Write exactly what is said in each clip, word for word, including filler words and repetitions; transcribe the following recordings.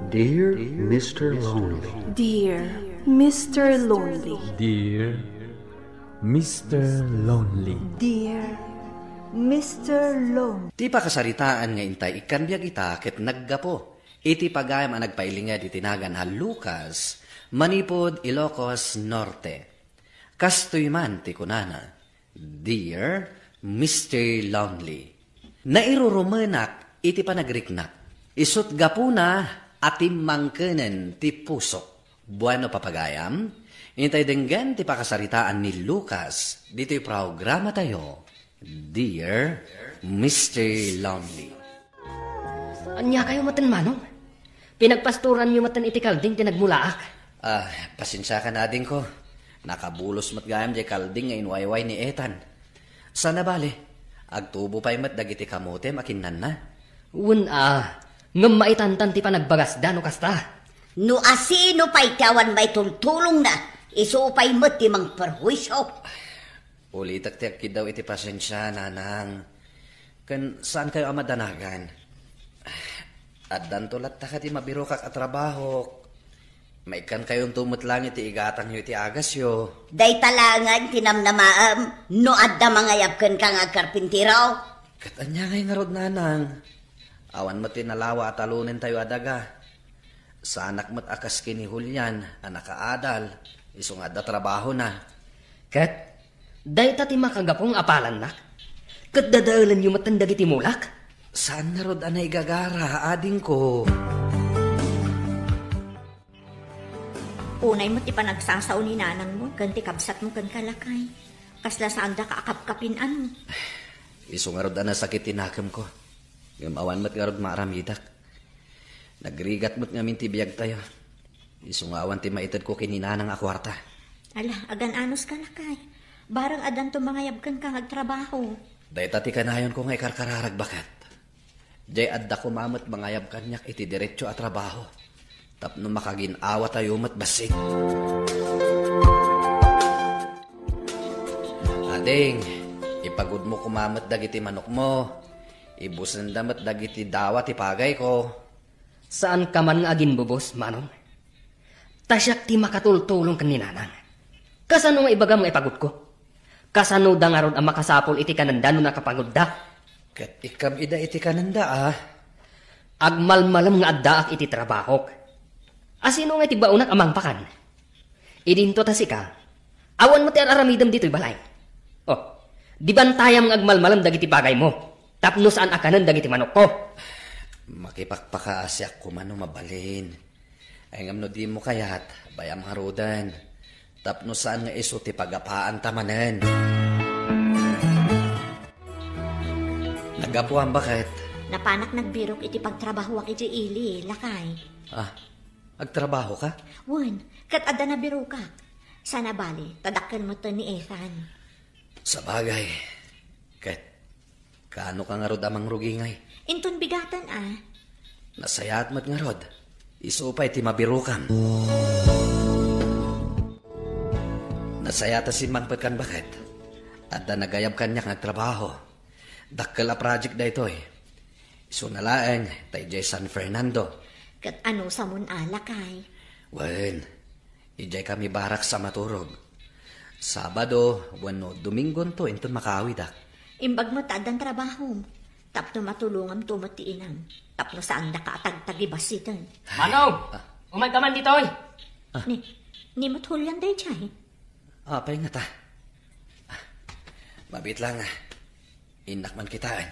Dear Mister Lonely. Dear Mister Lonely. Dear Mister Lonely. Dear Mister Lonely. Ti pakasaritaan nga intay ikkan biag ita ket naggapu iti pagayam a nagpailinged iti nagan a Lucas manipud Ilocos Norte. Kastoy man ti kunana, "Dear Mister Lonely, nairurumenak iti panagriknak. Isut' gapuna a timmangkenen ti pusok." Bueno, papagayam, intay denggen ti pakasaritaan ni Lucas ditoy programatayo, Dear Mister Lonely. Ania kayo metten, Manong? Pinagpastoranyo metten iti kalding ti nagmulaak. Ah, pasensiakan, adingko. Nakabulos met gayam diay kalding nga inwayway ni Ethan. Sana bale, agtubo pay met dagiti kamotem a kinnanna. Wen a, ngem maitantan ti panagbagasda no kasta. No asino pay ti awan maitultulongna, isu pay met ti mangperhuisio. Ulitek ti agkiddaw iti pasensia, nanang. Ken saankayo a madanagan. Addanto latta kadi mabirokak a trabahok. Maikkankayonto met laeng iti igatangyo iti agasyo. Dayta laengen ti namnamaem no adda mangayab kenka nga agkarpintero. Ket ania ngay ngarud, nanang? Awan met ti nalawa a talonentayo a daga. Saanak met a kas ken ni Julian a nakaadal, isu nga adda trabahona. Ket dayta ti makagapu nga apalannak, ket dadaelenyo metten dagiti mulak? Saan ngarud a naigagara, adingko. Unay met ti panagsasao ni nanangmo ken ti kabsatmo kenka, lakay. Kasla saandaka a kapkapin-ano. Isu ngarud a nasakit ti nakemko. Ngem awan met ngarud maaramidak. Nagrigat met ngamin ti biagtayo. Isu nga awan ti maitedko ken ni nanang a kuarta. Ala, agan-anos ka, lakay. Bareng addanto mangayab kenka nga agtrabaho. Dayta ti kanayonko nga ikarkararag, baket. Diay adda koma met mangayab kaniak iti derecho a trabaho tapno makagin-awatayo met bassit. Ading, ipagudmo koma met dagiti manokmo. Ibusenda met dagiti dawa ti pagayko. Saanka man nga aginbubos, Manong? Ta siak ti makatultulong ken ni Nanang. Kasano nga ibagam nga ipagudko? Kasanoda ngarud a makasapul iti kanenda no nakapagudda? Ket ikkam ida iti kanenda, a? Agmalmalem nga addaak iti trabahok. Asino nga iti baonak a mangpakan? Idinto ta sika, awan met ti ar-aramidem ditoy balay. Oh, di bantayam nga agmalmalem dagiti bagaymo, tapno saan a kanen dagiti manokko. Makipakpakaasiak koma no mabalin. Ay ngem no dimo kayat, bayam ngaruden. Tapno saan nga isu ti pagapaanta manen. Naggapuam, baket? Napanak nagbirok iti pagtrabahoak idiay ili, lakay. Ah, agtrabaho ka? Wen, ket adda nabirokak. Sana bale, ta dakkel metten ni Ethan. Sabagay, ket kaano ka ngarud a mangrugi ngay? Inton bigaten a. Nasayaat met ngarud. Isu pay ti mabirokam. Nasayaat a simmangpetkan, baket. Adda nagayab kaniak nga agtrabaho. Dakkel a project daytoy. Isuna laeng ta idiay San Fernando. Ket anusamon a, lakay? Wen, idiay kami barracks a maturog. Sabado wenno Domingonto inton makawidak. Imbag met ta addan trabahom, tapno matulongamto met ti inam, tapno saandaka a tagtagibassiten. Manong! Ah. Umayka man ditoy! Ah. Ni, ni met Julian daydiay? Apay ngata? Ah, mabiit laeng. Innak man kitaen.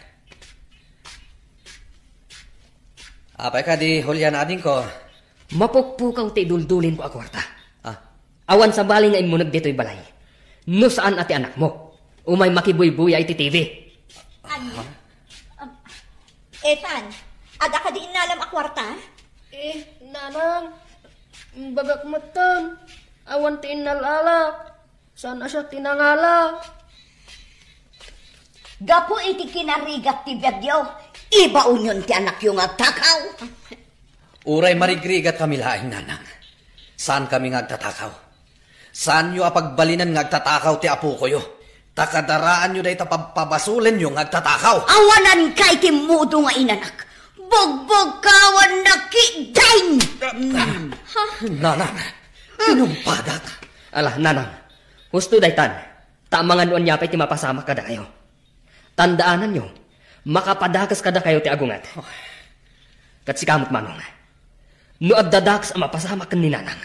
Apay kadi, Julian, adingko? Mapukpukaw ti iduldulinko a kuarta. Ah. Awan sabali nga immuneg ditoy balay. No saan a ti anakmo, umay makibuybuya iti T V. Ania? Um, Ethan, adda kadi innalam a kuarta? Eh, Nanang, imbagak metten, awan ti innal-alak. Saan a siak ti nangala? Gapu iti kinarigat ti biagyo, ibaonyon ti anakyo nga agtakaw. Uray marigrigat kami laeng, Nanang. Saan kami nga agtatakaw. Saanyo a pagbalinen nga agtatakaw ti apokoyo. Ta kadaraanyo dayta pabpabasolenyo nga agtatakaw. Awanan ka iti mudo nga inanak. Bugbugkawan na ki Jane! Nanang, inumpadak. Ala, nanang, husto daytan. Ta amangan no ania pay ti mapasamak kadakayo. Tandaananyo, makapadakes kadakayo ti agunget. Ket sika met, Manong, no adda dakes a mapasamak ken ni Nanang,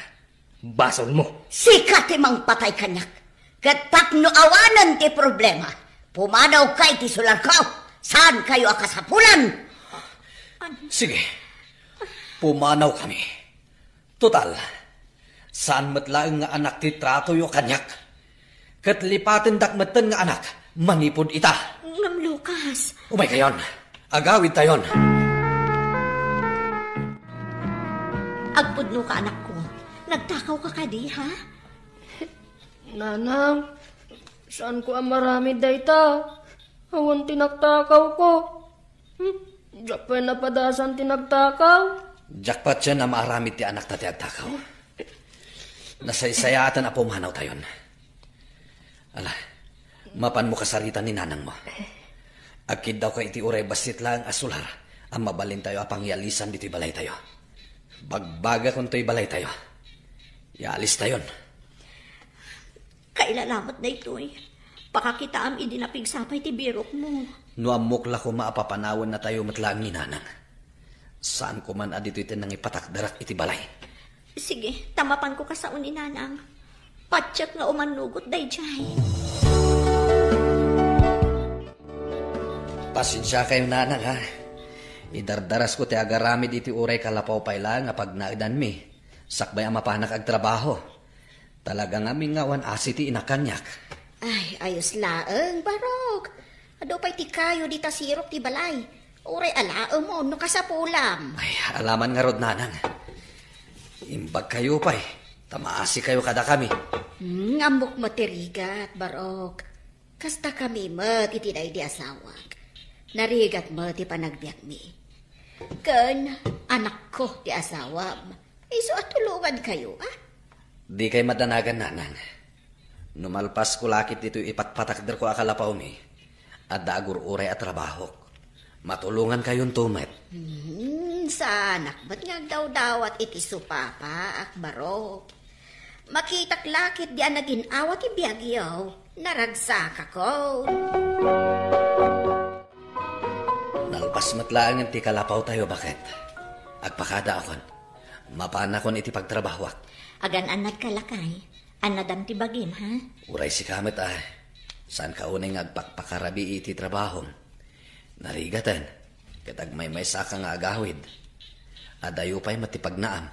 basolmo. Sika ti mangpatay kaniak. Ket tapno awanen ti problema, pumanawka iti sularko. Saankayo a kasapulan. Sige, pumanawkami. Total, saan met laeng nga anak ti tratoyo kaniak. Ket lipatendak metten nga anak manipud ita. Ngem Lucas. Umaykayon. Agawidtayon. Agpudnoka, anakko. Nagtakawka kadi, ha? Nanang, saanko a maramid dayta. Awan ti nagtakawko. Hmm, diak pay napadasan ti nagtakaw. Diak patien a maaramid ti anakta ti agtakaw. Nasaysayaaten a pumanawtayon. Ala, mapanmo kasarita ni nanangmo. Agkiddawka iti uray bassit laeng a solar a mabalintayo a pangyalisan ditoy balaytayo. Bagbagakon toy balaytayo. Yaalistayon. Kailalamet daytoy. Pakakitaam idi napigsa pay ti birokmo. No ammok la koma a papanawennatayo met laeng ni Nanang. Saanko man a ditoy ti nangipatakderak iti balay. Sige, ta mapanko kasao ni Nanang. Patiek nga umannugot daydiay. Pasensiakayo, Nanang, ha. Idardarasko ti agaramid iti uray kalapaw pay laeng a pagnaedanmi. Sakbay a mapanak agtrabaho. Talaga ngamin nga awan asi ti inak kaniak. Ay, ayos laeng, Barok. Adu pay ti kayo dita sirok ti balay. Uray alaemon no kasapulam. Ay, alaman ngarud, Nanang. Imbagkayo pay, ta maasikayo kadakami. Hmm, ammok met ti rigat, Barok. Kasta kami met iti daydi asawak. Narigat met ti panagbiagmi. Ken anakko ti asawam. Isu a tulongankayo, a? Dikay madanagan, Nanang. No malpasko la ket ditoy ipatpatakderko a kalapawmi, adda agur-uray a trabahok. Matulongankayonto met. Hmm, saanak met nga agdawdawat iti supapaak, Barok. Makitak la ketdi a nagin-awa ti biagyo, naragsakakon. Nalpas met laengen ti kalapawtayo, baket. Agpakadaakon. Mapanakon iti pagtrabahoak. Agan-annadka, lakay. Annadam ti bagim, ha? Uray sika met, a. Saanka unay nga agpakpakarabii iti trabahom. Narigaten, ket agmaymaysaka nga agawid. Adayo pay met ti pagnaam.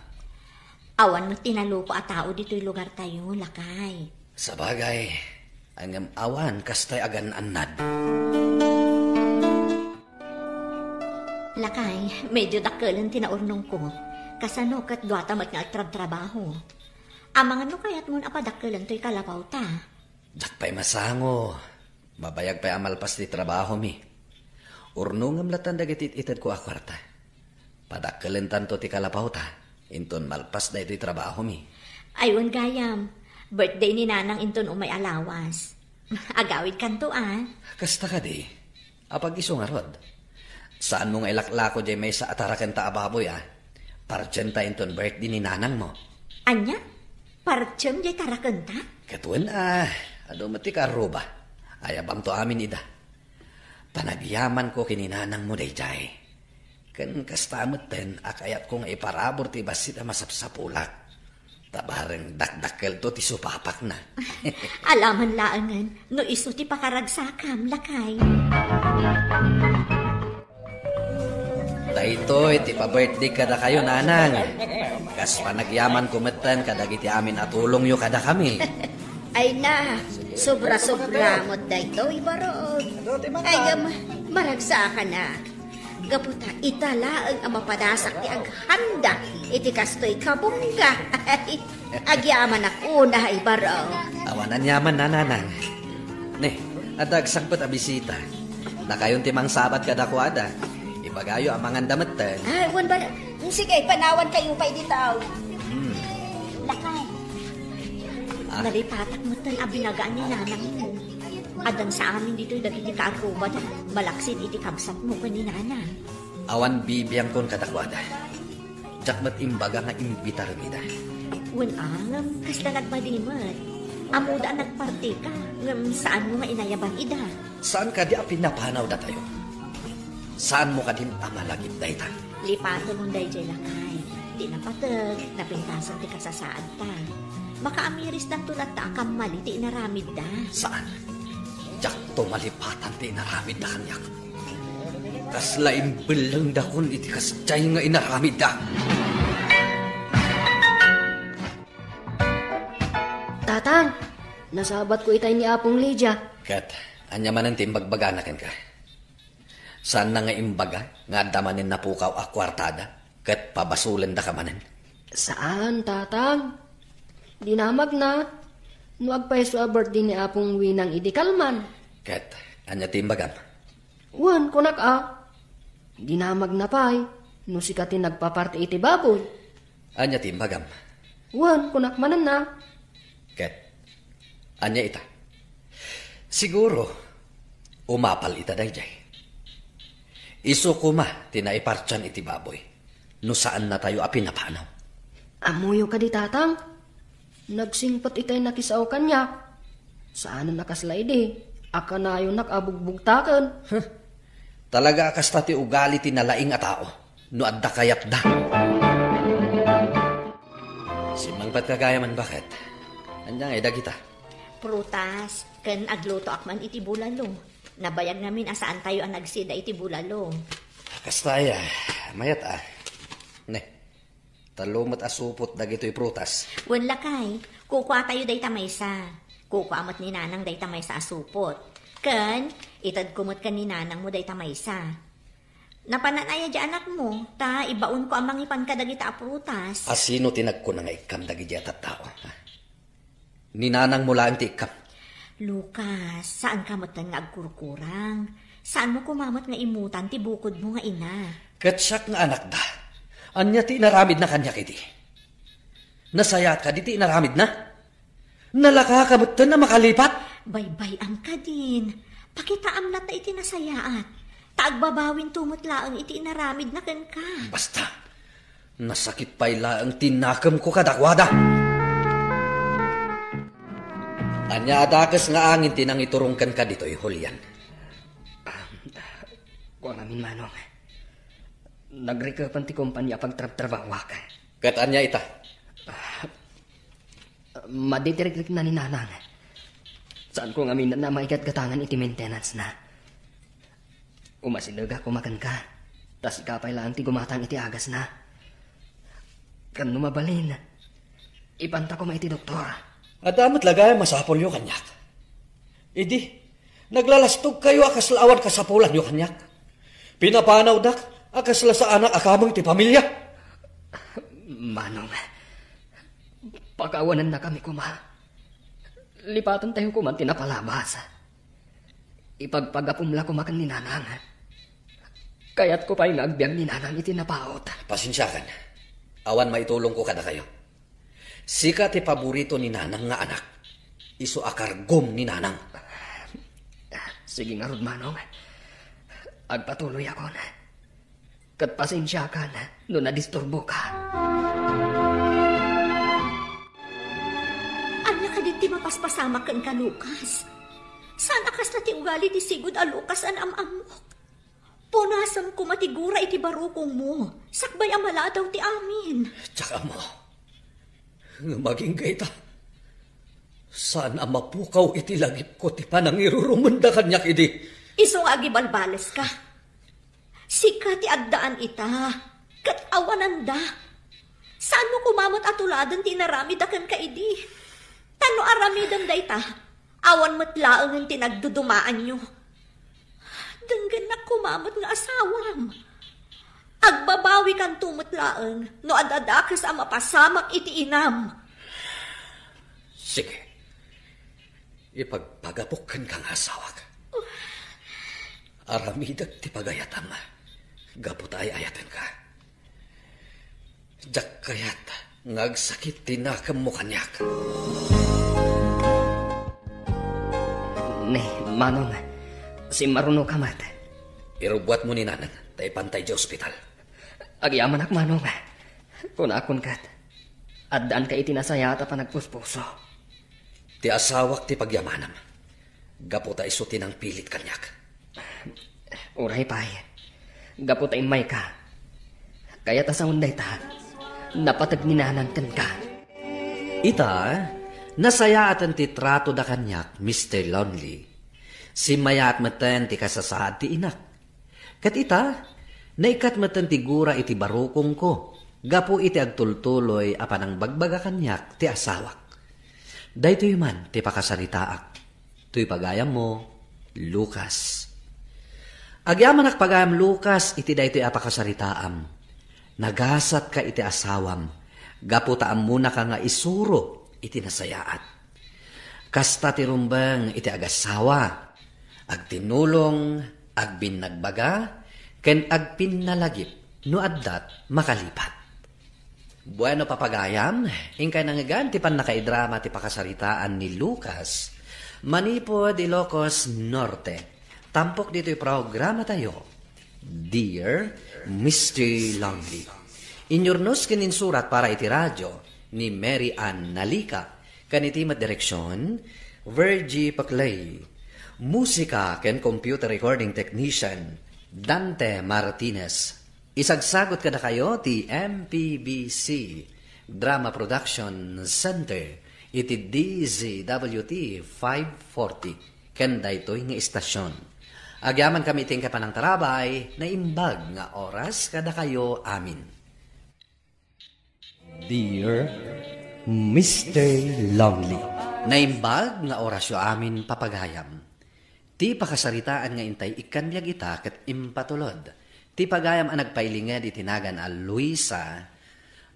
Awan met ti naloko a tao ditoy lugartayo, lakay. Sabagay, ngem awan kastoy agan-annad. Lakay, medyo dakkelen ti naurnongko. Kasano ket duata met nga agtrabtrabaho? Amangan no kayatmon a padakkelentoy kalapawta. Diak pay masango. Mabayag pay a malpas ti trabahomi. Urnongem latta dagiti it-itedko a kuarta. Padakkelentanto ti kalapawta, inton malpas daytoy trabahomi. Ay, wen gayam. Birthday ni Nanang inton umay a lawas. Agawidkanto, a. Kasta kadi? Apag-isu ngarud? Saanmo nga ilaklako diay maysa a tarakenta a baboy, a? Partienta inton birthday ni nanangmo. Ania? Partiem diay tarakenta? Ket wen, a, adu met ti kaarruba. Ayabamto amin ida. Panagyamanko ken ni nanangmo daydiay. Ken kasta metten a kayatko nga iparabur ti bassit a masapsapulak. Ta bareng dakdakkelto ti supapakna. Alaman laengen no isu ti pakaragsakam, lakay. Daytoy ti pa-birthday kadakayo, Nanang. Kas panagyamanko metten kadagiti amin a tulongyo kadakami. Ay na, sobra-sobra met daytoy, Barok. Ay, um, maragsakanak. Gapu ta ita laeng a mapadasak ti aghanda iti kastoy kabungga. Agyamanak unay, Barok. Awan aniaman, Nanang. Ne, adda agsangpet a bisita. Dakayon ti mangsabat kadakuada. Ibagayo a manganda metten. Ah, wen, Barok. Sige, panawankayo pay ditaw. Hmm. Lakay. Ah. Nalipatak metten a binagaan ni nanangmo. Addan sa amin ditoy dagiti kaarrubada, malaksid iti kabsatmo ken ni Nanang. Awan bibiangkon kadakuada. Diak met imbaga nga imbitarem ida. Wen a, ngem kasla nagmadi met. Ammoda a nagpartika, ngem saanmo nga inayaban ida. Saan kadi a pinapanaw datayo? Saanmo kadin a malagip dayta? Lipatenmon daydiay, lakay. Ti napateg, napintasen ti kasasaadta. Makaamirisdanto latta a kammali ti inaramidda. Saan? Diakto malipatan ti inaramidda kaniak. Kasla imbellengdakon iti kasdiay nga inaramidda. Tatang, nasabatko itay ni Apong Lydia. Ket, ania manen ti imbagbagana kenka? Saanna nga imbaga nga adda manen napukaw a kuartada ket pabasolendaka manen? Saan, Tatang. Dinamagna no agpayso a birthday ni Apong Winang idi kalman. Ket, ania ti imbagam? Wen, kunak a, dinamagna pay no sika ti nagpaparti iti baboy. Ania ti imbagam? Wen, kunak manen a. Ket, ania ita? Siguro, umapal ita daydiay. Isu koma ti naipartian iti baboy no saannatayo a pinapanaw. Ammoyo kadi, Tatang? Nagsingpet itay nakisao kaniak. Saanen a kasla idi a kanayonak a bugbugtaken. Huh. Talaga a kasta ti ugali ti nalaing a tao no adda kayatda. Simmangpetka gayam, baket. Ania ngay dagita? Prutas, ken aglutoak man iti bulalo. Nabayag ngamin a saantayo a nagsida iti bulalo. Kasta aya, mayat a. Ne, tallo met a supot dagitoy prutas. Wen, lakay, kukuatayo dayta maysa. Kukua met ni Nanang dayta maysa a supot. Ken, itedko met ken ni Nanangmo dayta maysa. Napanan aya di anakmo, ta ibaonko a mangipan kadagita a prutas. A sino ti nagkuna nga ikkam dagiti a tattao, ha? Ni Nanangmo laeng ti ikkam. Lucas, saanka metten nga agkurkurang. Saanmo koma met nga imutan ti bukodmo nga ina. Ket siak nga anakda. Ania ti inaramidna kaniak idi? Nasayaat kadi ti inaramidna? Nalakaka metten a makalipat? Baybay-am kadin. Pakitaam latta iti nasayaat. Ta agbabawinto met laeng iti inaramidna kenka. Basta, nasakit pay laeng ti nakemko kadakuada. Ania a dakes nga angin ti nangiturong kenka ditoy, Julian? Ah, kua ngamin, Manong. Nagrikepan ti kompania a pagtrabtrabahoak. Ket ania ita? Ah, Madi ti rikrikna ni Nanang. Saanko ngamin a maigatgatangan iti maintenance-na. Umasidegak koma kenka, ta sika pay laeng ti gumatang iti agasna. Ken no mabalin, ipanta koma iti doktor. Adda met la gayam masapulyo kaniak. Idi, naglalastogkayo a kasla awan kasapulanyo kaniak. Pinapanawdak a kasla saanak a kameng ti pamilia. Manong, pakawanennakami koma. Lipatentayo koman ti napalabas. Ipagpagapom la koma ken ni Nanang. Kayatko pay nga agbiag ni Nanang iti napaut. Pasensiakan. Awan maitulongko kadakayo. Sika ti paborito ni Nanang nga anak. Isu a kargom ni Nanang. Sige ngarud, Manong. Agpatuloyakon. Ket pasensiakan no nadisturboka. Ania kadin ti mapaspasamak kenka, Lucas? Saan a kasla ti ugali ti sigud a Lucas a naam-ammok. Punasem koma ti gura iti barukongmo, sakbay a maladaw ti amin. Diak ammo. Ngem agingga ita, saan a mapukaw iti lagipko ti panangirurumenda kaniak idi. Isu nga agibalbaleska. Sika ti addaan ita, ket awananda. Saanmo koma met a tuladen ti inaramidda kenka idi. Ta no aramidem dayta, awan met laengen ti nagdudumaanyo. Denggennak koma met nga asawam. Agbabawikanto met laeng no ad-adakes a mapasamak iti inam. Sige. Ipagpagapok kenka nga asawak. Aramidek ti pagayatam gapu ta ay-ayatenka. Diak kayat nga agsakit ti nakemmo kaniak. Ne, Manong, simmarunoka met. Irubbuatmo ni Nanang. Ta ipanta idiay ospital. Agyamanak, Manong. Kunakon ket, addaanka iti nasayaat a panagpuspuso. Ti asawak ti pagyamanam, gapu ta isu ti nangpilit kaniak. Uray pay, gapu ta immayka. Kayat a sawen dayta, napateg ni Nanang kenka. Ita, nasayaaten ti tratoda kaniak, Mister Lonely. Simmayaat metten ti kasasaad ti inak. Ket ita, naikkat metten ti gura iti barukongko gapu iti agtultuloy a panangbagbaga kaniak ti asawak. Daytoy man ti pakasaritaak. Toy pagayammo, Lucas. Agyamanak pagayam Lucas iti daytoy a pakasaritaam. Nagasatka iti asawam, gapu ta ammonaka nga isuro iti nasayaat. Kasta ti rumbeng iti agasawa, agtinulong, agbinnagbaga, ken agpinnalagip no addat makalipat. Bueno, papagayam, inkay nangngegan ti pannakaidrama ti pakasaritaan ni Lucas manipud Ilocos Norte. Tampok ditoy programatayo, Dear Mister Lonely. Inyurnos ken insurat para iti radio ni Mary Ann Nalica, ken iti met direksion, Virgie Paclay. Musika ken computer recording technician, Dante Martinez. Isagsagot kadakayo ti M P B C Drama Production Center iti D Z W T five forty ken daytoy nga istasyon. Agyamankami iti inkay panangtarabay, naimbag nga oras kadakayo amin. Dear Mister Lonely. Naimbag nga orasyo amin, papagayam. Ti pakasaritaan nga intay ikkan biag ita ket impatulod ti pagayam a nagpailinged iti nagan a Luisa,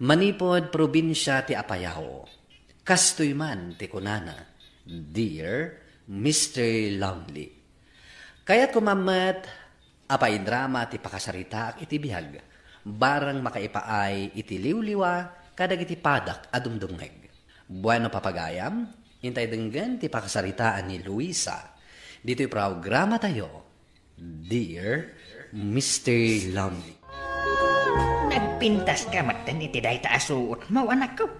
manipud probinsia ti Apayao. Kastoy man ti kunana, Dear Mister Lonely. Kayatko man met a paidrama ti pakasaritaak iti biag, bareng makaipaay iti liwliwa kadagiti padak a dumdumngeg. Bueno, papagayam, intay denggen ti pakasaritaan ni Luisa ditoy programatayo, Dear Mister Lonely. Nagpintaska metten iti dayta a suotmo, anakko.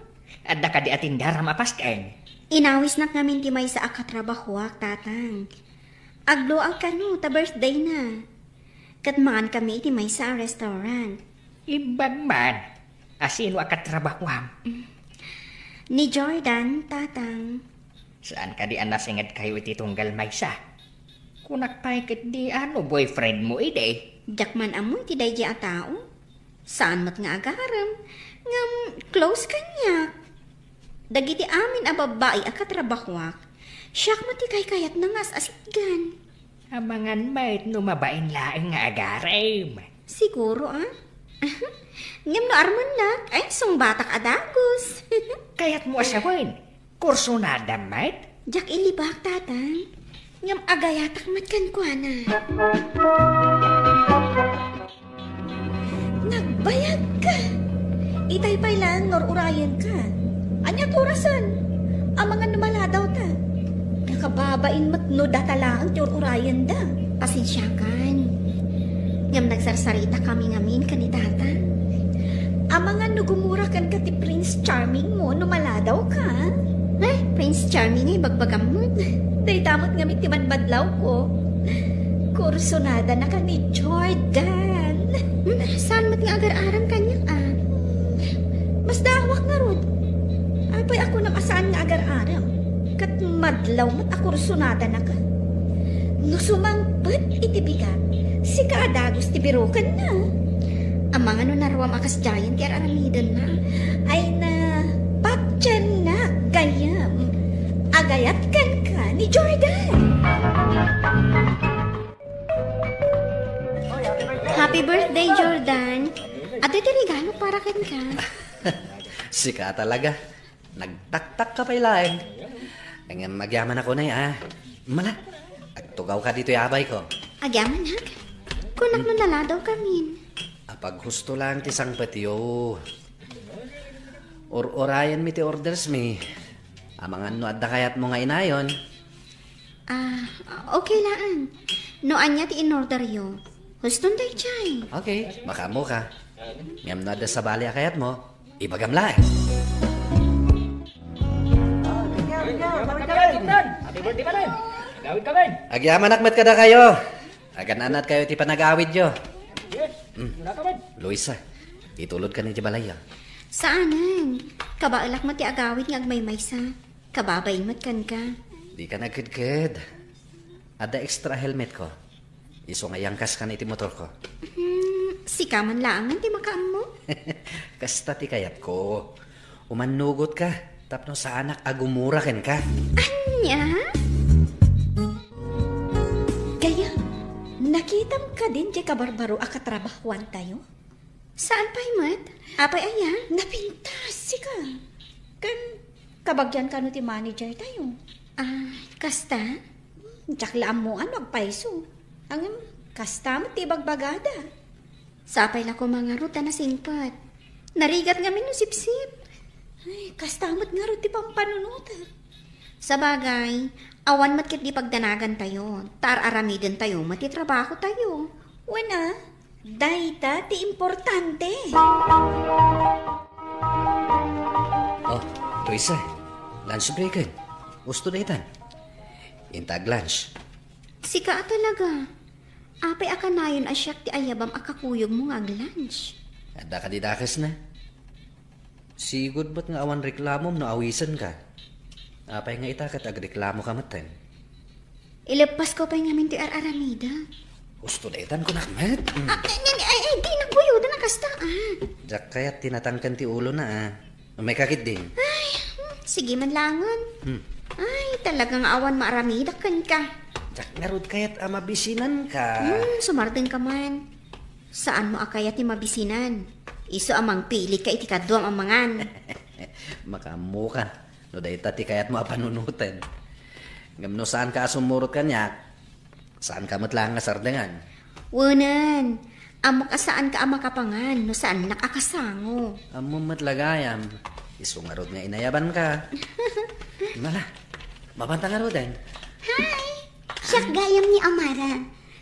Adda kadi a tindaram a pasken? Inawisnak ngamin ti maysa a katrabahoak, Tatang. Agluag kano ta birthdayna. Ket mangankami iti maysa a restaurant. Imbag man. A sino a katrabahoam? Ni Jordan, Tatang. Saan kadi a nasingedkayo iti tunggal maysa? Kunak pay ketdi a no boyfriendmo idi? Diak man ammo iti daydiay a tao. Saan met nga agarem, ngem close kaniak. Dagiti amin a babbai a katrabahoak, siak met ti kaykayatna nga as-asitgan. Amangan met no mabain laeng nga agarem. Siguro, a? Ngem no armennak, ay, sungbatak a dagus. Kayatmo a sawen, kursunada met? Diak ilibak, Tatang. Ngem agayatak met kenkuana. Nagbayagka! Itay pay laeng nga ur-urayenka. Ania ti orasen? Amangan no maladawta. Nakababain met no data laeng ti ur-urayenda. Pasensiakan. Ngem nagsarsaritakami ngamin ken ni Tatang. Amangan no gumura kenka ti Prince Charming mo no maladawka. Ay, Prince Charming ay bagbagam met. Dayta met ngamin ti madmadlawko. Kursunada na ka ni Jordan. Hmm, saan met nga agar-arem kaniak, a? Masdaawak ngarud. Apay a kunam a saan nga agar-arem? Ket madlaw met a kursunada na ka. No sumangpet iti bigat, sika a dagus ti birokenna. Amangan no naruam a kasdiayen ti ar-aramidenna. Ay na, patiennak, gayyem. Agayat kenka ni Jordan. Happy birthday, Jordan. Adda ti regalo para kenka. Sika talaga. Nagtaktak ka pay laeng. Ngem agyaman ako, nay, a. Mala, agtugaw ka ditoy abay ko. Agyaman, hak? Kunak no naladaw kamin. Apaghusto lang ti sangpetyo. Ur-urayen mi ti orders mi. Amangan no adda kayatmo nga inayon. Ah, okay laeng. No ania ti in-order yo? Uston daydiay. Okay, makaammoka. Ngem no adda sabali a kayatmo, ibagam laeng. Happy birthday, Manong! Agawid ka, man! Agyamanak met kadakayo. Agan-anatkayo ti panagawidyo. Yes. Mm. Muna ka, man. Luisa, itulodkan iti balayyo. Saanen. Kabaelak met ti agawid nga agmaymaysa. Kababain met kenka. Dika nagkedked. Adda extra helmetko. Isu nga iyangkaskan iti motorko. Hmm, sika man laengen ti makaammo? Kasta ti kayatko. Umannugotka tapno saanak a gumura kenka. Ania? Gayam, nakitam kadin diay kabarbaro a katrabahoantayo? Saan pay met? Apay aya? Napintas, sika. Ken kabagian kano ti manager tayo? Ah, kasta? Diak la ammoan no agpayso. Ngem, kasta met ti ibagbagada. Sapay la koma ngarud ta nasingpet. Narigat ngamin no sipsip. Ay, kasta met ngarud ti pampanunotek. Sabagay, awan met ketdi pagdanagantayo, ta ar-aramidentayo met ti trabahotayo. Wen a, dayta ti importante. Oh, Luisa, lunch break-en. Usto daytan. Inta ag-lunch. Sika a talaga. Apay a kanayon a siak ti ayabam a kakuyogmo nga ag-lunch? Adda kadi dakesna? Sigud met nga awan reklamom no awisenka. Apay nga ita ket agreklamoka metten? Ileppasko pay ngamin ti ar-aramidek. Usto daytan kunak met. Mm. Ah, ay, ay, ay, ay, di nagbuyodan a kasta, ah. Diak kayat ti natangken ti ulona, ah. Umay ka ketdi. Ay, hmm, sige man laengen. Hmm. Ay, talaga nga awan maaramidek kenka. Diak ngarud kayat a mabisinanka. Hmm, sumardengka man. Saanmo a kayat ti mabisinan. Isu a mangpilika iti kaduam a mangan. Makaammoka no dayta ti kayatmo a panunoten. Ngem no saanka a sumurot kaniak, saanka met laeng nga sardengan. Wenen, ammok a saanka a makapangan no saannak a kasango. Ammom met la gayam, isu ngarud nga inayabanka. Nala, mapanta ngaruden. Hi! Siak gayam ni Amara.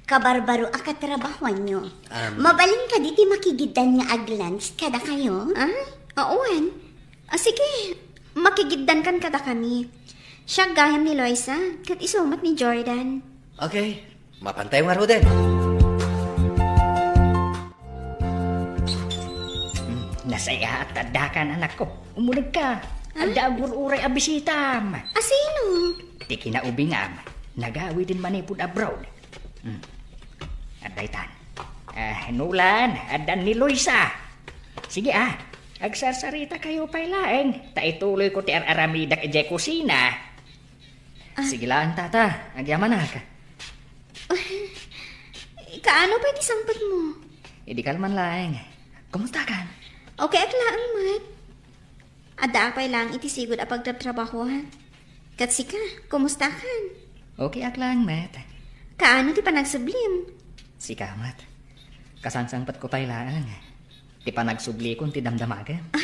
Kabarbaro a katrabahoanyo. Am. Mabalin kadi ti makigiddan nga ag-lunch kadakayo? Ah, awan. Ah, sige, makigiddankan kadakami. Siak gayam ni Loisa, ket isu met ni Jordan. Okay, mapantayo ngaruden. Hmm, nasayaat ta addakan, anakko. Umunegka. Ah? Adda agur-uray a bisitam. A sino? Ti kinaubingam, nagawiden manipud abroad. Hmm. Adda itan. Ah, Nolan, addan ni Loisa. Sige, ah. Agsarsarita kayo pay laeng, ta ituloyko ti ar-aramidek idiay kusina. Ah. Sige laeng, tata. Agyamanak. Kaano pay ti sangpetmo? Idi kalman laeng. Kumustakan? Okay ak laeng met. Addaak pay laeng iti sigud a pagtrabtrabahoan. Ket sika, kumustakan? Okay ak laeng met. Kaano ti panagsublim? Sika met. Kasangsangpetko pay laeng. Ti panagsublikon ti damdamagem.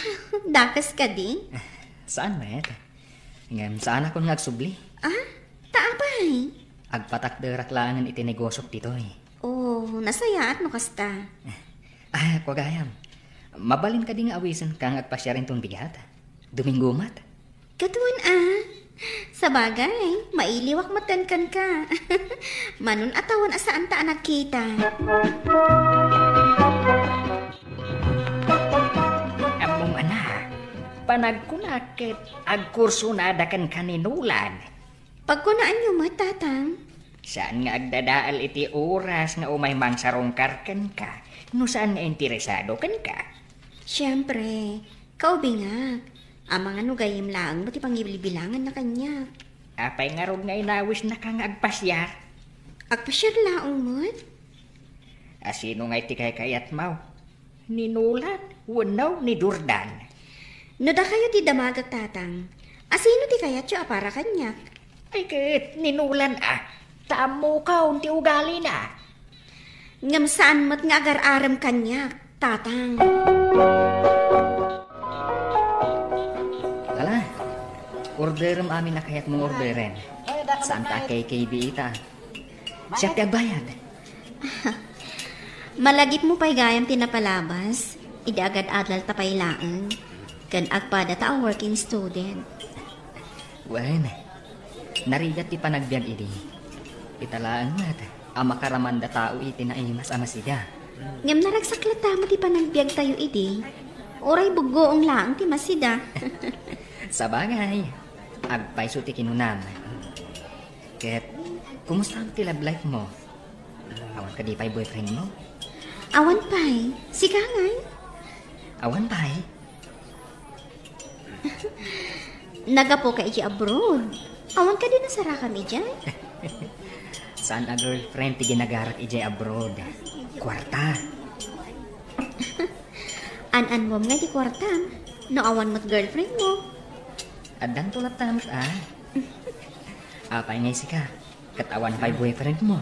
Dakes kadi? Saan met. Ngem saanakon nga agsubli. Ah? Ta apay? Agpatakderak laengen iti negosiok ditoy. Oh, nasayaat no kasta. Ah, kua gayam. Mabalin kadi nga awisenka nga agpasiar inton bigat? Domingo met. Ket wen a. Sabagay, mailiwak met kenka. Manon a tawen a saanta a nagkita. Ammom, anak, panagkunak ket agkursonada kenka ni Nolan. Pagkunaanyo met, Tatang. Saan nga agdadael iti oras nga umay mangsarungkar kenka no saan nga interesado kenka? Siempre, kaubingak. Amangan no gayyem laeng met ti pangibilbilanganna kaniak. Apay ngarud nga inawisnaka nga agpasiar? Agpasiar laeng met. A sino ngay ti kaykayatmo? Ni Nolan wenno ni Jordan? No dakayo ti damagek, Tatang, a sino ti kayatyo a para kaniak? Ay ket, ni Nolan a, ta ammokon ti ugalina. Ngem saan met nga agar-arem kaniak, Tatang. Ala, orderem amin a kayatmong orderen. Saanta a K K B ita. Siak ti agbayad. Malagipmo pay gayam ti napalabas, idi agad-adal ta pay laeng, ken agpada ta a working student. Wen, narigat ti panagbiag idi. Ita laeng met a makaramanda tao iti naimas a masida. Ngem naragsak latta met ti panagbiagtayo idi. Uray buggoong laeng ti masida. Sabagay, agpayso ti kinunam. Ket, kumusta ti love life mo? Awan kadi pay boyfriend mo? Awan pay. Sika ngay? Awan pay. Nagapu ka iti abroad. Awan kadi nasarakam idiay? Saan a girlfriend ti ginagarak idiay abroad? Kwarta. An-anwam nga ti kwartam, no awan met girlfriend mo. Addanto latta met, ah. Apay ngay sika? Ket awan pay boyfriend mo.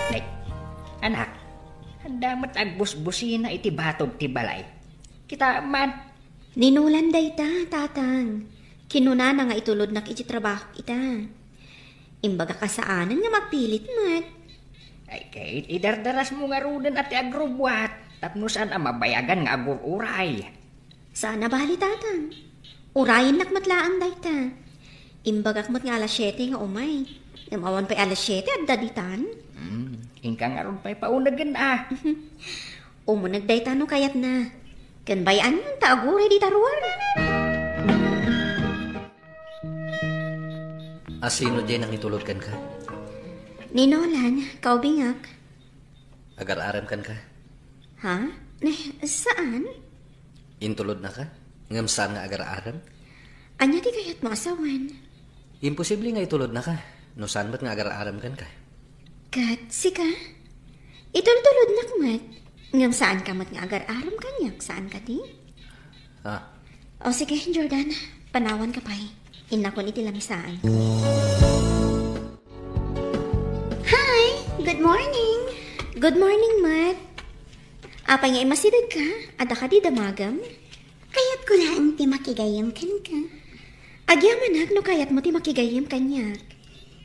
Nek, anak, adda met agbusbusina iti batog ti balay. Kita man. Ni Nolan dayta, tatang. Kinunana nga itulodnak iti trabaho ita. Imbagak a saanen nga mapilit met. Ay, ket idardarasmo ngaruden a ti agrubuat tapno saan a mabayagan nga agur-uray. Saan a bali, tatang. Urayennak met laeng dayta. Imbagak met nga alas siete nga umay. Ngem awan pay alas siete, adda ditan. Hmm, inka ngarud pay paunegen, ah. Umuneg dayta no kayatna. Ken bay-an ta aguray dita ruar. A sino diay nangitulod kenka? Ni Nolan, kaubingak. Agar-arem kenka? Ha? Ne, saan? Intulodnaka? Ngem saan nga agar-arem? Ania ti kayatmo a sawen? Imposible nga itulodnaka no saan met nga agar-arem kenka. Ket sika? Itultulodnak met. Ngem saanka met nga agar-arem kaniak, saan kadi? Ah. O sige, Jordan, panawanka pay. Innakon iti lamisaan. Hi! Good morning! Good morning, met. Apay nga imasidegka? Adda kadi damagem? Kayatko laeng ti makigayyem kenka. Agyamanak no kayatmo ti makigayyem kaniak.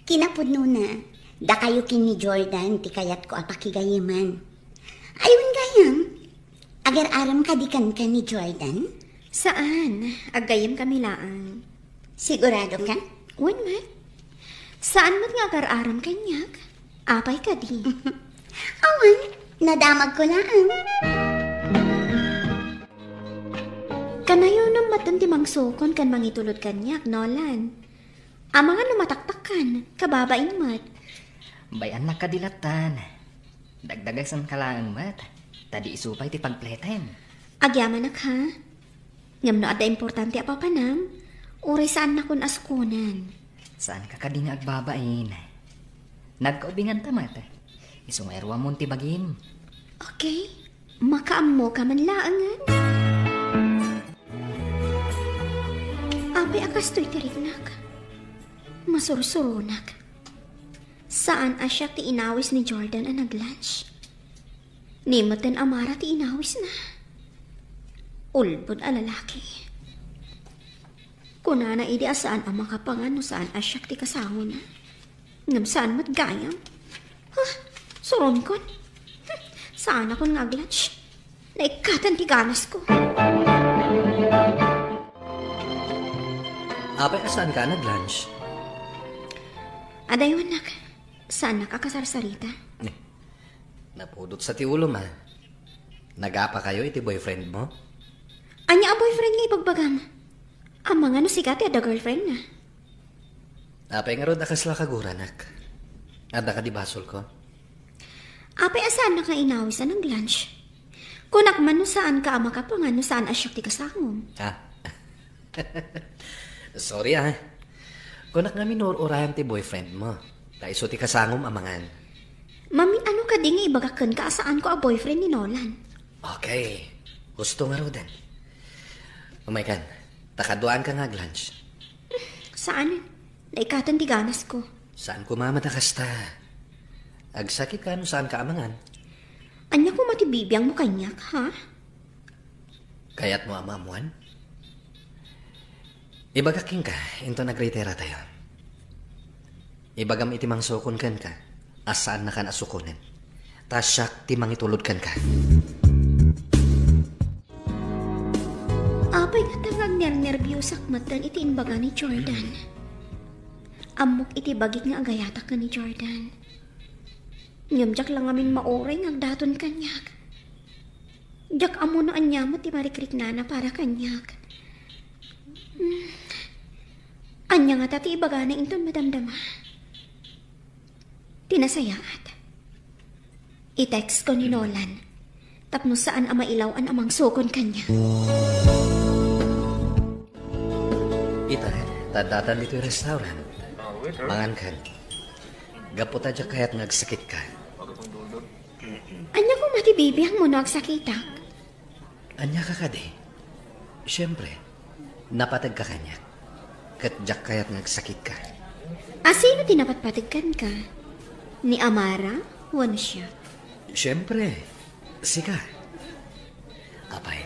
Kinapudnona, dakayo ken ni Jordan ti kayatko a pakigayyeman. Ay, wen gayam, agar-arem kadi kenka ni Jordan? Saan, aggayyem kami laeng. Sigurado ka? Wen met. Saan met nga agar-arem kaniak? Apay kadi? Awan, nadamagko laeng. Kanayon met ti mangsukon ken mangitulod kaniak, Nolan. Amangan no mataktakkan, kababain met. Bay-annak kadi lattan. Dagdagasenka laeng met, ta di isu pay ti pagpletem. Agyamanak, ha? Ngem no adda importante a papanam, uray saannakon a sukonen. Saanka kadi nga agbabain. Nagkaubinganta met. Isu nga iruamon ti bagim. Okay. Makaammoka man laengen. Apay a kastoy ti riknak? Masursuronak. Saan a siak ti inawis ni Jordan a nag-lunch. Ni meten a Mara ti inawisna. Ulbod a lalaki. Kunana idi a saan a makapangan no saan a siak ti kasangona. Ngem saan met gayam. Huh, suronkon. Hmm, saanakon nga ag-lunch. Naikatan ti ganasko. Apay a saanka a nag-lunch? Adayo, anak. Saannak a kasarsarita. Eh, napudot sa ti ulom, a. Nagapakayo iti boyfriend mo? Ania a boyfriend nga ibagbagam? Amangan no sika ti adda girlfriendna. Apay ngarud a kasla kaguranak? Adda kadi basolko? Apay a saannak nga inawis a nag-lunch? Kunak man no saanka a makapangan no saan a siak ti kasangom. Ah. Sorry, ah. Kunak nga minur-urayam ti boyfriend mo. Ta isu ti kasangom a mangan. Mamin-ano kadi nga ibagak kenka a saanko a boyfriend ni Nolan? Okay. Husto ngaruden. Umaykan. Ta kaduaanka nga ag-lunch. Saan? Naikatan ti ganasko. Saan koma met a kasta? Agsakit ka no saanka a mangan? Ania koma ti bibiangmo kaniak, ha? Kayatmo a maammuan? Ibagak kenka, inton agritiratayo. Ibagam iti mangsukon kenka a saannakan a sukonen. Ta siak ti mangitulod kenka. Apay ngata nga agnernerbiosak metten iti imbaga ni Jordan? Ammok iti bagik nga agayatak ken ni Jordan. Ngem diak la ngamin mauray nga agdaton kaniak. Diak ammo no ania met ti marikriknana para kaniak. Hmm. Ania ngata ti ibagana inton madamdama? Ti nasayaat, i-text ko ni Nolan tapno saan a mailaw-an a mangsukon kaniak. Ita, ta addatan ditoy restaurant. Mangankan. Gapu ta diak kayat nga agsakitka. Ania koma ti bibiangmo no agsakitak? Ania ka kadi? Siempre, napategka kaniak. Ket diak kayat nga agsakitka. A sino ti napatpateg kenka? Ni Amara wenno siak? Siempre, sika. Apay,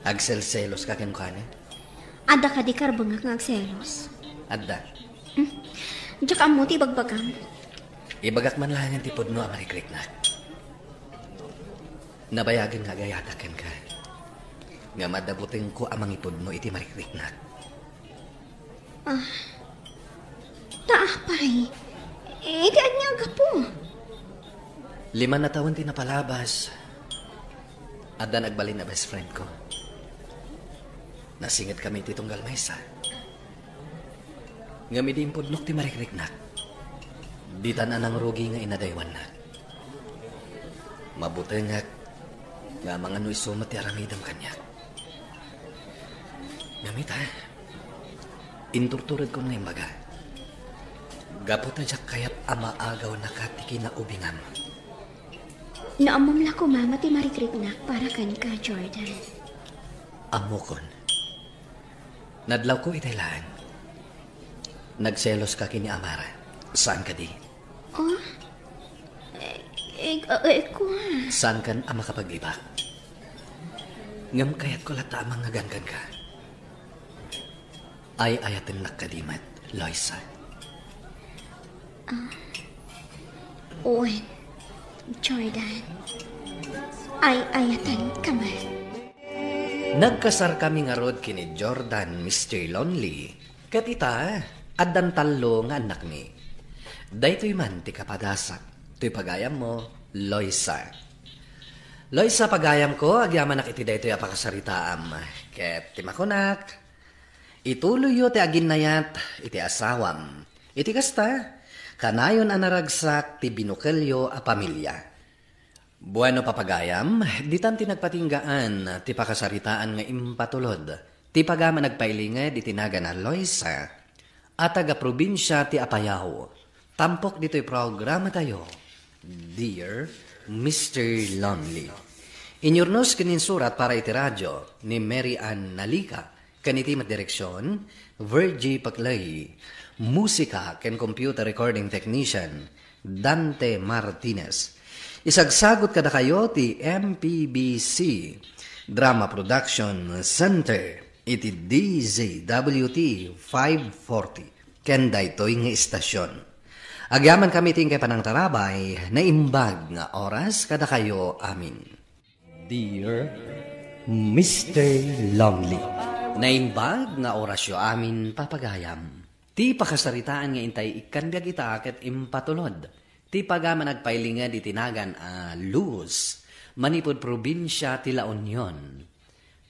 agselseloska kenkuana? Adda kadi karbengak nga agselos? Adda. Hmm. Diak ammo ti ibagbagam. Ibagak man laengen ti pudno a marikriknak. Nabayagen nga agayatak kenka. Ngem adda butengko a mangipudno iti marikriknak. Ah, ta apay? Iti ania a gapu? Lima a tawen ti napalabas. Adda nagbalin a best friend ko. Nasingetkami iti tunggal maysa. Ngem idi impudnok ti marikriknak, ditan a nangrugi nga inadaywannak. Mabutengak nga amangan no isu met ti aramidem kaniak. Ngem ita, inturturedkon nga imbaga, gapu ta diak kayat a maagawnaka ti kinaubingam. No ammom la koma ti marikriknak para kenka, Jordan. Ammokon. Nadlawko itay laeng. Nagseloska ken ni Amara. Saan kadi? Oh? Eh, eh, eh, kua. Saankan a makapag-ibak? Ngem kayatko latta a mangngegan kenka. Ay-ayatennak kadi met, Loisa? Ah, wen, Jordan. Ay-ayatenka met. Nagkasarkami ngarud ken ni Jordan, Mister Lonely. Ket ita, addan tallo nga annakmi. Daytoy man ti kapadasak, toy pagayammo, Loisa. Loisa, pagayamko, agyamanak iti daytoy a pakasaritaam. Ket ti makunak, ituloyyo ti aginnayat iti asawam. Iti kasta, kanayon a naragsak ti binukelyo a pamilia. Bueno, papagayam, ditan ti nagpatinggaan ti pakasaritaan nga impatulod ti pagayam a nagpailinged iti nagan a Loisa a taga-probinsia ti Apayao. Tampok ditoy programatayo, Dear Mister Lonely. Inyurnos ken insurat para iti radio ni Mary Ann Nalica, ken iti met direksion, Virgie Paclay. Musika ken computer recording technician, Dante Martinez. Isagsagut kadakayo ti M P B C Drama Production Center iti D Z W T five forty ken daytoy nga istasion. Agyamankami ti inkay panangtarabay, naimbag nga oras kadakayo amin. Dear Mister Lonely. Naimbag nga orasyo amin, papagayam. Ti pakasaritaan nga intay ikkan biag ita ket impatulod ti pagayam a nagpailinged iti nagan a Luz, manipud probinsia ti La Union.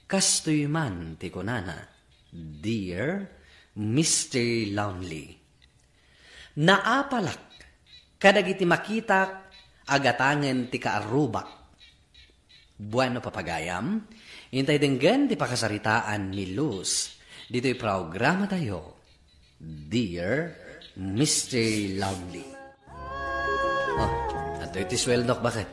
Kastoy man ti kunana, Dear Mister Lonely. Naapalak kadagiti makitak a gatangen ti kaarrubak. Bueno, papagayam, intay denggen ti pakasaritaan ni Luz ditoy programatayo, Dear Mister Lovely. Oh, adtoy ti sueldok, baket?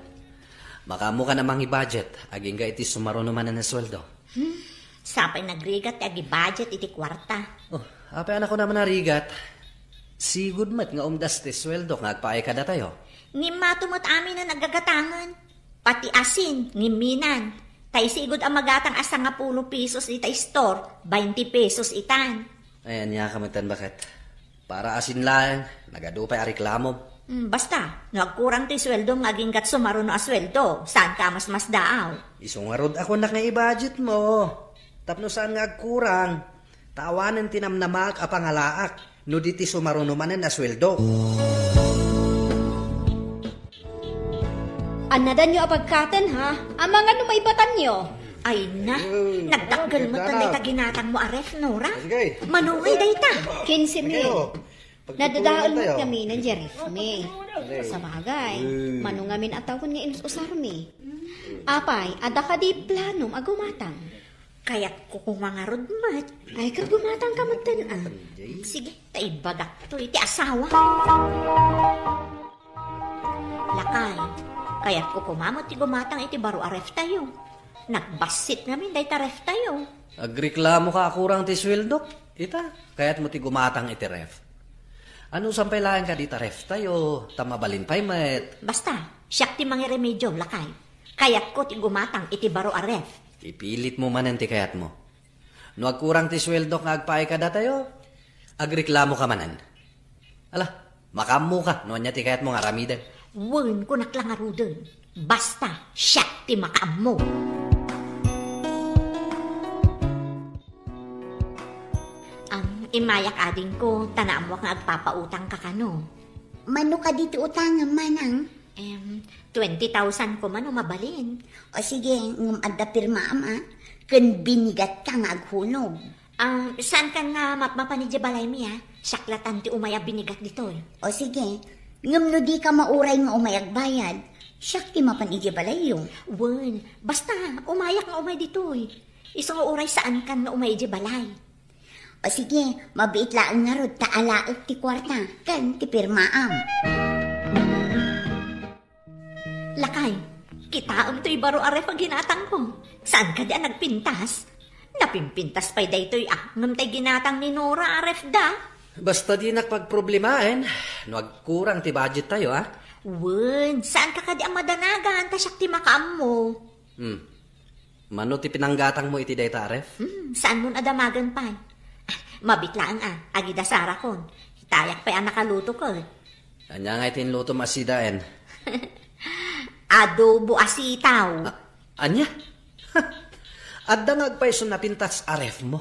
Makaammokan a mangi-budget agingga iti sumaruno manen a sueldo. Hmm, sapay nagrigat ti agi-budget iti kuarta. Oh, apay a nakunak a narigat? Sigud met nga umdas ti sueldo nga agpaay kadatayo. Ngem mato met amin a nagagatangen. Pati asin, ngimminan. Ta isigud a magatang a sangapulo pesos ita store, baynte pesos itan. Ay, ania ka met tan, baket? Para asin laeng, nagadu pay a reklamom. Mm, basta, no agkurang ti sueldom nga aginggat sumaruno a sueldo, saanka a masmasdaaw. Isu ngarud a kunak nga i-budgetmo. Tapno saan nga agkurang, ta awanen ti namnamaak a pangalaak no di ti sumaruno manen a sueldo. Annadanyo a pagkaten, ha? Amangan no maibatanyo. Ay na, nagdakkel met dayta ginatangmo a ref, Nora. Sige. Mano ngay dayta? Quince mil. Sige, oh. Nadadael met ngamin diay ref mi. Sabagay, mano ngamin a tawen nga inus-usarmi. Apay, adda kadi planom a gumatang? Kayatko koma ngarud met. Ay, ket gumatangka metten, a. Sige, ta ibagakto iti asawa. Lakay, kayatko koma met ti gumatang iti baro a ref tayo. Nagbassit ngamin dayta ref tayo. Agreklamoka a kurang ti sueldok. Ita, kayatmo ti gumatang iti ref. Anusan pay laeng kadi ta ref tayo, ta mabalin pay met. Basta, siak ti mangiremedio, lakay. Kayatko ti gumatang iti baro a ref. Ipilitmo manen ti kayatmo. No agkurang ti sueldok nga agpaay kadatayo, agreklamoka manen. Ala, makaammoka no ania ti kayatmo nga aramiden. Wen, kunak la ngaruden. Basta, siak ti makaammo. Am, immayak adingko, ta naammoak nga agpapautangka kano. Mano kadi ti utangem, manang? Em, twenty thousand koma no mabalin. O sige, ngem adda pirmaam, a. Ken binigatka nga aghulog. Ah, saankan nga mapmapan idiay balaymi, a? Siak latan ti umay a binigat ditoy. O sige, ngem no dika mauray nga umay agbayad, siak ti mapan idiay balayyo. Wen, basta, umayak nga umay ditoy. Isu nga uray saankan nga umay idiay balay. O sige, mabiit laeng ngarud ta alaek ti kuarta ken ti pirmaam. Lakay, kitaem toy baro a ref a ginatangko. Saan kadi a nagpintas? Napimpintas pay daytoy a, ngem tay ginatang ni Nora a ref da. Basta dinak pagproblemaen no agkurang ti budget tayo, a. Wen, saanka kadi a madanagan ta siak ti makaammo? Hmm. Mano ti pinanggatangmo iti dayta a ref? Hmm, saanmon a damagen pay? Ah, mabiit laeng a, agidasarakon. Itayak pay a nakaluto ket. Ania ngay ti inlutom a sidaen? Adobo a sitaw. A-, ania? Adda nga agpayso napintas a refmo.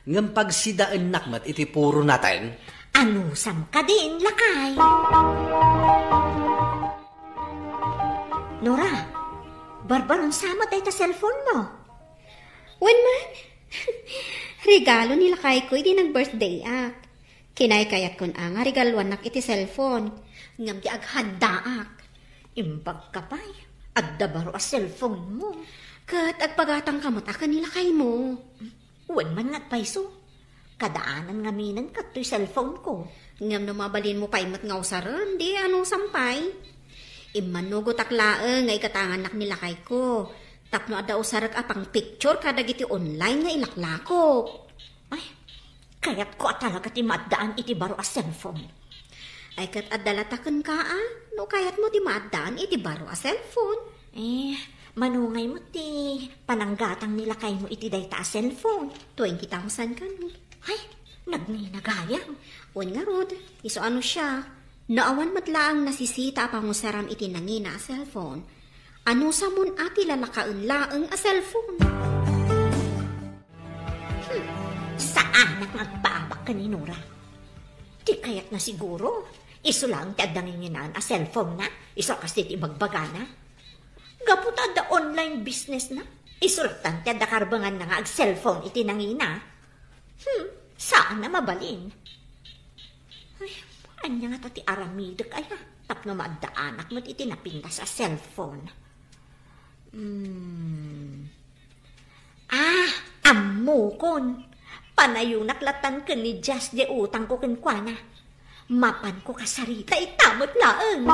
Ngem pagsidaennak met iti puro nateng. Anusam kadin, lakay? Nora, barbarun sa met dayta cellphone mo. Wen man, regalo ni lakayko idi nag-birthday-ak. Kinaykayatkon a nga regaluannak iti cellphone. Ngem di aghandaak. Imbagka pay, adda baro a cellphone mo. Ket agpagatangka met a ken ni lakaymo. Wen man nga agpayso. Kadaanan ngaminen ket toy cellphone ko. Ngem no mabalinmo pay met nga usaren, di anusam pay? Immanugotak laeng nga igatangannak ni lakayko tapno adda usarek a pangpicture kadagiti online nga ilaklakok. Ay, kayatko a talaga ti maaddaan iti baro a cellphone. Ay, ket adda lata kenka a, no kayatmo ti maaddaan iti baro a cellphone. Eh, mano ngay met ti pananggatang ni lakaymo iti dayta a cellphone? Twenty thousand kano. Ay, nagninagayam. Wen ngarud, isu a no siak, no awan met laeng nasisita a pangusaram iti nangina a cellphone, anusamon a ti lalakaen laeng a cellphone? Hmm, saanak nga agpaabak ken ni Nora. Ti kayatna siguro, isu laeng ti adda nginginaan a cellphone-na, isu a kas ti ibagbagana. Gapu ta adda online business-na, isu latta ti adda karbenganna nga ag-cellphone iti nangina. Hmm, saan a mabalin. Ay, ania ngata ti aramidek aya tapno maaddaanak met iti napintas a cellphone? Hmm. Ah, ammokon. Panayonak latan ken ni Jazz diay utangko kenkuana. Mapanko kasarita ita met laeng.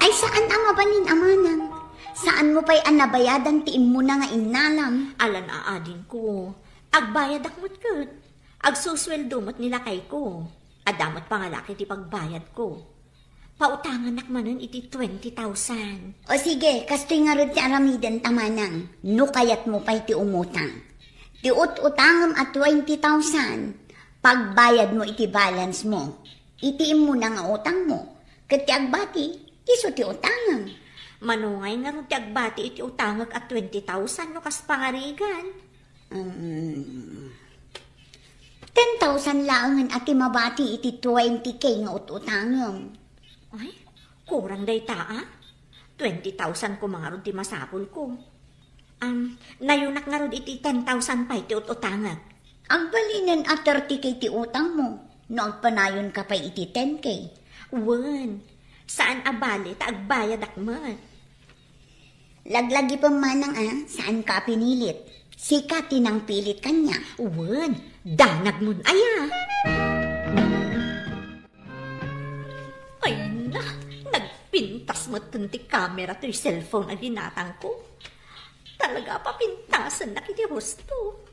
Ay, saan a mabalin a manang. Saanmo pay a nabayadan ti immuna nga innalam? Alan a adingko. Agbayadak met ket. Agsusueldo met ni lakayko. Adda met pangalaki ti pagbayadko. Pautangannak manen iti twenty thousand. O sige, kastoy ngarud ti aramidenta manang, no kayatmo pay ti umutang. Ti ut-utangem a twenty thousand, Pagbayadmo iti balance mo, iti immuna nga utangmo, ket ti agbati, isu ti utangem. Mano ngay ngarud ti agbati iti utangek a twenty thousand no kas pangarigan? Mm. Ten thousand laengen a ti mabati iti twenty K nga ut-utangem. Ay, kurang dayta, a? Twenty thousand koma ngarud ti masapulko. Am, nayunak ngarud iti ten thousand pay ti ut-utangek. Agbalinen a thirty K ti utangmo, no agpanayonka pay iti ten K. Wen, saan a bale ta agbayadak met. Laglagipem manang a, saanka a pinilit. Sika ti nangpilit kaniak. Wen, danagmon aya. Ay na, nagpintas metten ti kamera toy cellphone a ginatangko. Talaga a papintasennak iti husto.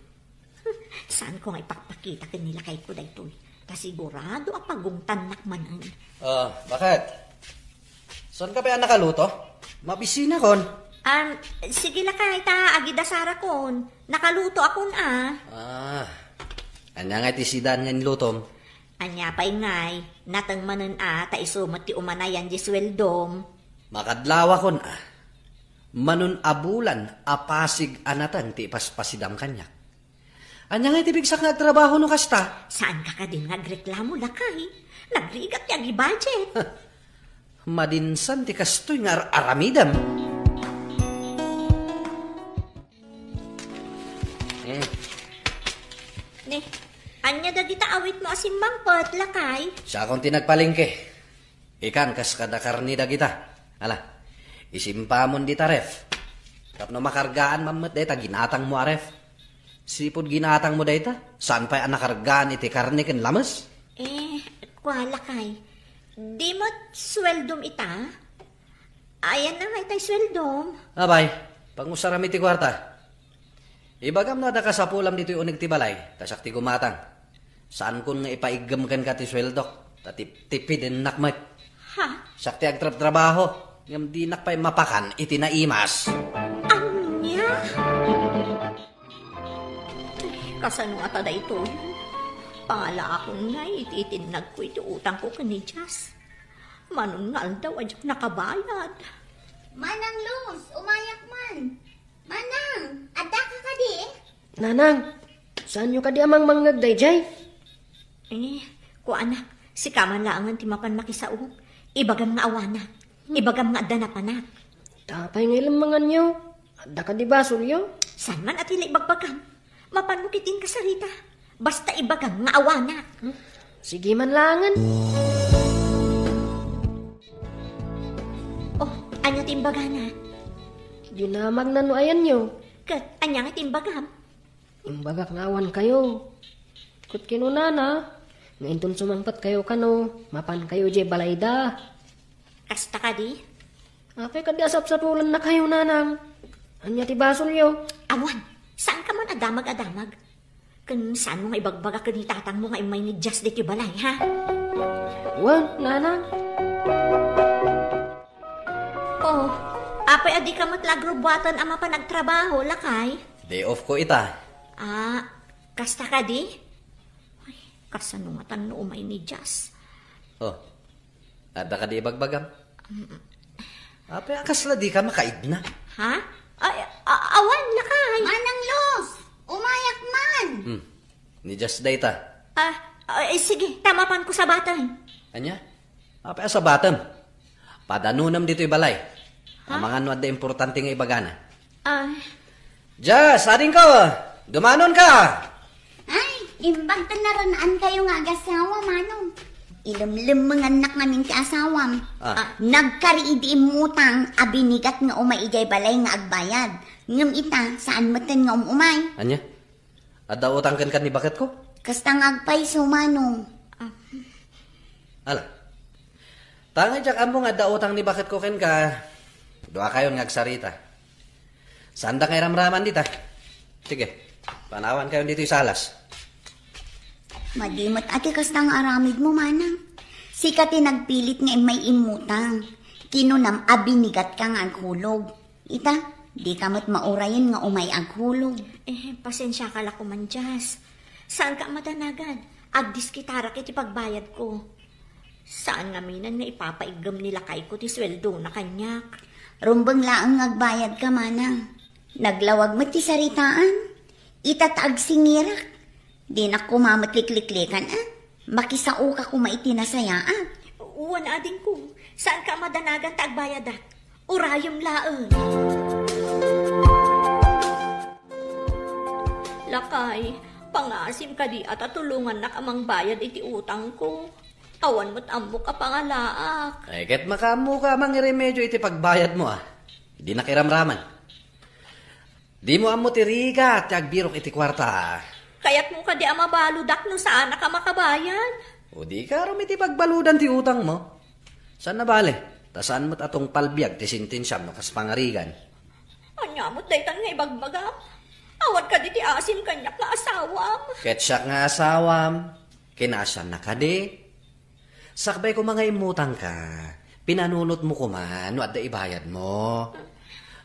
Saanko nga ipakpakita ken ni lakayko daytoy. Ta sigurado a pagungtannak manen. Oh, bakit? Saan ka pa nakaluto? Mabisinakon. Um, sige lakay, ta agidasarakon. Nakaluto akon, a. Ah, ania nga iti sidan nga inlutom? Ania pay ngay, nateng manen a, ta isu met ti umanayan di sueldom. Makadlawakon a. Manon a bulan a pasig a nateng ti ipaspasidam kaniak. Ania nga iti bigsak nga agtrabaho no kasta? Saanka kadin nga agreklamo, lakay? Nagrigat ti agibudget. Madinsan ti kastoy nga ar-aramidem. Hmm. Ni, ania dagita awitmo a simmangpet, lakay? Siakon ti nagpalengke. Ikan kas kada karne dagita. Ala, isimpamon dita ref. Tapno makargaan man met dayta ginatangmo a ref. Sipud ginatangmo dayta, saan pay a nakargaan iti karne ken lames? Eh, kua lakay. Di met sueldom ita? Ayan na nga itay sueldom. Abay, pangusaram iti kuarta. Ibagam no adda kasapulam ditoy uneg ti balay, ta siak ti gumatang. Saankon nga ipaiggem kenka ti sueldok, ta tip-, tipidennak met. Ha? Siak ti agtrabtrabaho, ngem dinak pay mapakan iti naimas. Ania? Kasano ngata daytoy? Pangalaakon ngay iti itinnagko iti utangko ken ni Jas. Manon nga aldaw a diak nakabayad. Manang Luz, umayak man. Manang, addaka kadi? Nanang, saanyo kadi a mangmangngeg daydiay? Eh, kuana, sika man laengen ti mapan makisao. Ibagam nga awanak. Ibagam nga adda napanak. Apay nga ilemmenganyo? Adda kadi basolyo? Saan man a ti la ibagbagam? Mapanmo ketdin kasarita. Basta ibagam nga awanak. Hmm? Sige man laengen. Oh, ania ti imbagana? Dinamagna no ayanyo. Ket ania nga ti imbagam? Imbagak nga awan kayo. Ket kinunana, nga inton sumangpet kayo kano, mapan kayo diay balayda. Kasta kadi? Apay kadi a sapsapulanna kayo, nanang? Ania ti basolyo? Awan, saanka man a damag a damag. Ken saanmo nga ibagbaga ken ni tatangmo nga immay ni Jas ditoy balay, ha? Wen, nanang. Oh, apay a dika met la agrubuaten a mapan agtrabaho, lakay? Day off ko ita. Ah, kasta kadi? Ay, kasano ngatan no umay ni Jas? Oh, adda kadi ibagbagam? Mm. Apay a kasla dika makaidna? Ha? Ay, a-, awan, lakay. Manang Luz, umayak man. Hmm. Ni Jas dayta. Ah, ay, sige, ta mapanko sabaten. Ania? Apay a sabatem? Padanunem ditoy balay. Ha? Amangan no adda importante nga ibagana. Ah. Jas, adingko! Dumanonka! Ay, imbag ta naranaan kayo nga agasawa, manong. Ilemlemmengannak ngamin ti asawam. Ah. Ah, nagkari idi immutang a binigat nga umay idiay balay nga agbayad. Ngem ita, saan metten nga um-umay. Ania? Adda utang kenka ni baketko? Kasta nga agpayso, manong. Ah. Ala. Ta nga diak ammo nga adda utang ni baketko kenka, dua kayon nga agsarita. Saanda nga iramraman dita. Sige, panawan kayon ditoy salas. Madi met a ti kasta nga aramidmo, manang. Sika ti nagpilit nga immay immutang. Kinunam a binigatka nga aghulog. Ita, dika met maurayen nga umay aghulog. Eh, pasensiaka la koman, Jas. Saanka a madanagan? Agdiskitarak iti pagbayadko. Saan ngaminen nga ipapaiggem ni lakayko ti suweldona kaniak. Rumbeng laeng nga agbayadka, manang. Naglawag met ti saritaan. Ita ta agsingirak. Dinak koma met likliklikan, a. Makisaoka koma iti nasayaat. Wen, adingko, saanka a madanagan ta agbayadak. Urayem laeng. Lakay, pangaasim kadi a ta tulongannak a mangbayad iti utangko. Awan met ammok a pangalaak. Ay, ket makaammoka a mangiremedio iti pagbayadmo, a. Dinak iramraman. Dimo ammo ti rigat ti agbirok iti kuarta. Kayatmo kadi a mabaludak no saanak a makabayad? O di ka arum iti pagbaludan ti utangmo. Saan a bale, ta saan met a tungpal biag ti sentensiam no kas pangarigan. Ania met daytan nga ibagbagam? Awan kadi ti asim kaniak nga asawam? Ket siak nga asawam, kinasianna kadi? Sakbay koma nga immutangka, pinanunotmo koma no adda ibayadmo.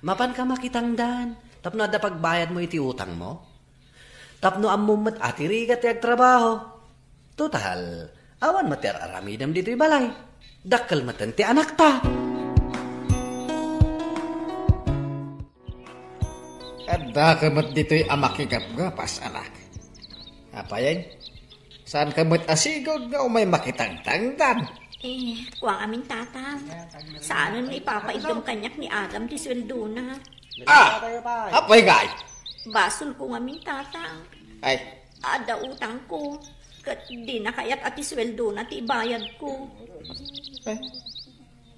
Mapanka makitangdan, tapno adda pagbayadmo iti utangmo. Tapno ammom met a ti rigat ti agtrabaho. Total, awan met ti ar-aramidem ditoy balay. Dakkel metten ti anakta. Adda ka met ditoy a makigapgapas, anak. Apay, saan ka met a sigud nga umay makitangtangdan? Eh, kuang amin, tatang. Saanen nga ipapaiggem kaniak ni Adam ti suweldona. Ah! Apay ngay? Basolko ngamin, tatang. Ay. Adda utangko. Ket dina kayat a ti suweldona ti ibayadko. Ay.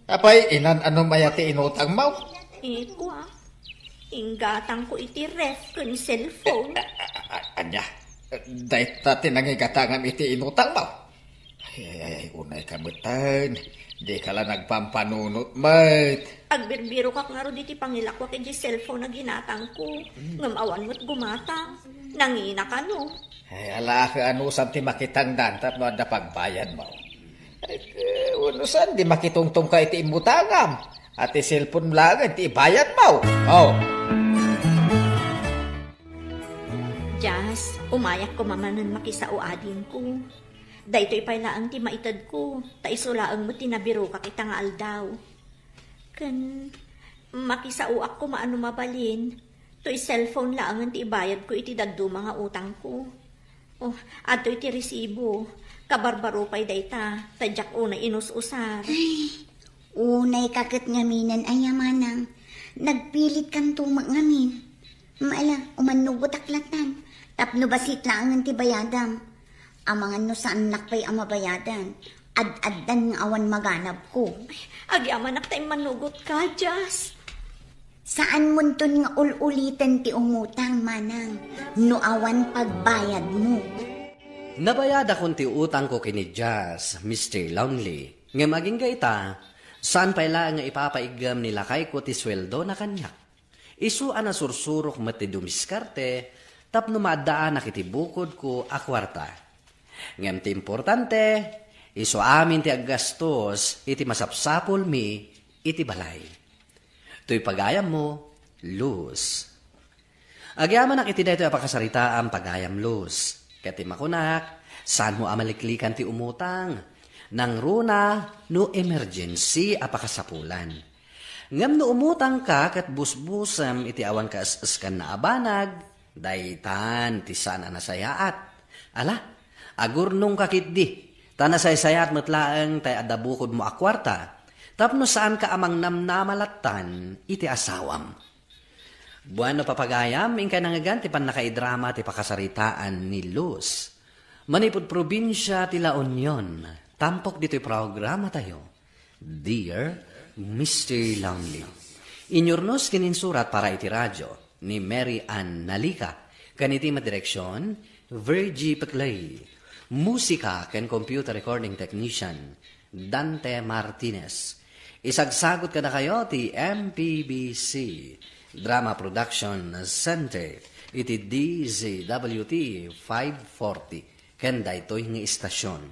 Apay, inan-anom aya ti inutangmo? Eh, kua. Inggatangko iti ref ken cellphone. Eh, a-, a-, a-, ania? Dayta ti nangigatangam iti inutangmo? Ay, ay, ay, ay, unay ka metten. Di ka la nagpampanunot met. Agbirbirokak ngarud iti pangilakwak iti cellphone a ginatangko. Hmm. Ngem awan met gumatang. Nangina kano. Ay, ala, ka anusan ti makitangdan tapno adda pagbayadmo. Ay, ke, unusan, di makitungtungka iti immutangam. A ti cellphone laeng ti ibayadmo. Oh. Jas, umayak koma manen makisao adingko. Daytoy pay laeng ti maitedko, ta isu laeng met ti nabirokak ita nga aldaw. Ken makisaoak koma a no mabalin, toy cellphone laengen ti ibayadko iti dadduma nga utangko. Oh, adtoy ti resibo. Kabarbaro pay dayta, ta diak unay inus-usar. Ay, unay ka ket ngaminen, aya manang. Nagpilitkanto met ngamin. Ala, umannugotak latan. Tapno bassit laengen ti bayadam. Amangan no saannak pay a mabayadan. Ad-addan nga awan maganabko. Agyamanak ta immanugotka, Jas. Saanmonton nga ul-uliten ti umutang, manang, no awan pagbayadmo. Nabayadakon ti utangko ken ni Jas, Mister Lonely. Ngem agingga ita, saan pay laeng nga ipapaiggem ni lakayko ti suweldona kaniak. Isu a nasursurok met ti dumiskarte tapno maaddaanak iti bukodko a kuarta. Ngem ti importante, isu amin ti aggastos iti masapsapulmi iti balay. Toy pagayammo, Luz. Agyamanak iti daytoy a pakasaritaam, pagayam Luz. Ket ti makunak, saanmo a maliklikan ti umutang. Nangruna no emergency a pakasapulan. Ngem no umutangka ket busbusem iti awan kaes-eskanna a banag, daytan ti saan a nasayaat. Ala, agurnongka ketdi, ta nasaysayaat met laeng tay adda bukodmo a kuarta, tapno saanka a mangnamnama lattan iti asawam. Bueno, papagayam, inkay nangngegan ti pannakaidrama ti pakasaritaan ni Luz. Manipud probinsia ti La Union, tampok ditoy programatayo, Dear Mister Lonely. Inyurnos ken insurat para iti radio ni Mary Ann Nalica, ken iti madireksion, Virgie Peclay. Musika ken computer recording technician, Dante Martinez. Isagsagut kadakayo ti M P B C Drama Production Center iti D Z W T five forty ken daytoy nga istasion.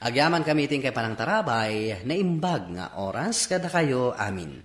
Agyamankami iti inkay panangtarabay, naimbag nga oras kadakayo amin.